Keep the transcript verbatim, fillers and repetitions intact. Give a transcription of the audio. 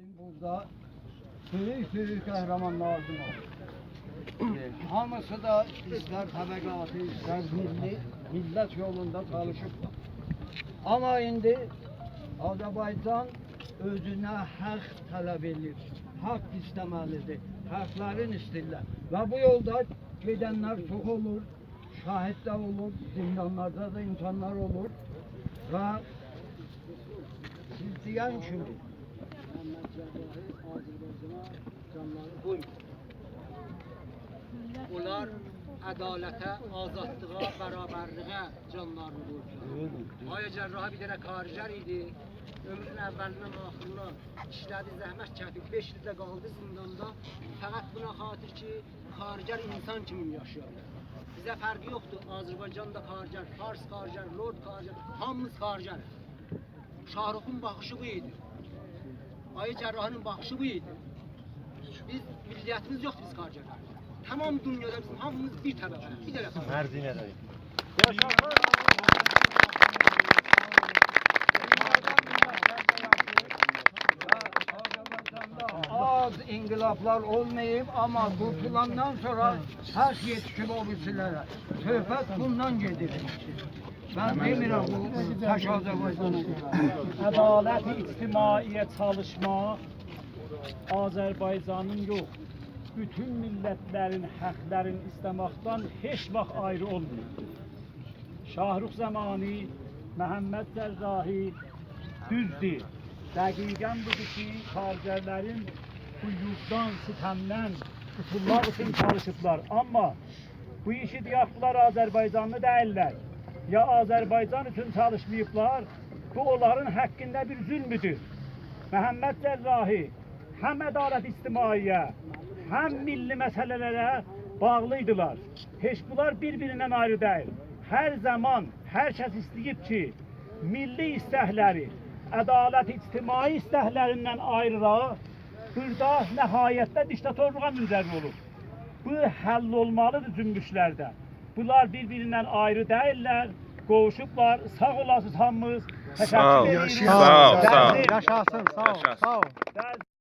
بورادا بؤیوک-بؤیوک قهرمانلاریمیز اولوب. هامیسی دا ایستر طبقاتی، ایستر میللی، میللت یولوندا چالیشیبلار. آمما ایندی آذربایجان اؤزونه حاق طلب ائدیر. حاق ایسته‌مه‌لیدیر. حاقلارین ایسته‌ییرلر. و بو یولدا گئدنلر چوخ اولور. شهید ده اولور، زندانلاردا دا اینسانلار اولور. و سیز دئین کیمی محمد جراحی آذربایجانا جانلارینی قویمور. اونلار عدالته، آزادلیغا، برابرلیگه جانلارینی قویوبلار. آقای جراحی بیر دنه کارگر ایدی. عؤمرونون اولیندن آخیرینا ایشله‌دی، زحمت چکدی. بئش ایل ده قالدی زنداندا. فقط بونا خاطر کی، کارگر اینسان کیمی یاشایا بیلر. بیزه فرقی یوخدور. آذربایجاندا کارگر، فارس کارگر، لر کارگر، هامیمیز کارگریک. شاهرخون باخیشی بو ایدی. آقای جراحی‌نین باخیشی بو ایدی. بیز، ملیتیمیز یوخدور بیز کارگرلر. تمام دونیادا بیزیم هامیمیز بیر طبقه، بیر دنه طبقه. مرزینه ده. آز انقلابلار اولماییب، آمما قورتولاندان سونرا هر شئی یئتیشیب او بیریسی‌لره. صحبت بوندان گئدیر. من دئمیرم بو تک آذربایجانا گؤره. عدالت اجتماعی‌یه چالیشماق آذربایجانین یوخ، بوتون میللت‌لرین حاقلارینی ایسته‌مکدن هئچ واخت آیری اولماییب. شاهرخ زمانی، محمد جراحی، دوزدور. دقیقاً بودور کی، کارگرلرین بو یوردان، ستمدن قورتولماق اوچون چالیشیبلار. آمما بو ایشی دئیک، بونلار آذربایجانلی دئییللر، یا آذربایجان اوچون چالیشماییبلار، بو اونلارین حاقیندا بیر ظلمدور. محمد جراحی هم عدالت اجتماعی‌یه، هم میللی مسئله‌لره باغلی ایدیلر. هئچ بونلار بیر-بیریندن آیری دئییل. هر زامان هر کس ایسته‌ییب کی، میللی ایستکلری عدالت اجتماعی ایستکلریندن آییرا، بورادا نهایتده دیکتاتورلوغا منجر اولور. بو حل اولمالیدیر جنبش‌لرده. بونلار بیر-بیریندن آیری دئییللر، قوووشوبلار. ساغ اولاسینیز هامینیز. تشکر ائدیرم. ساغ اول، ساغ اول. یاشاسین، ساغ اول، یاشاسین. ساغ اول، یاشاسین. ساغ اول.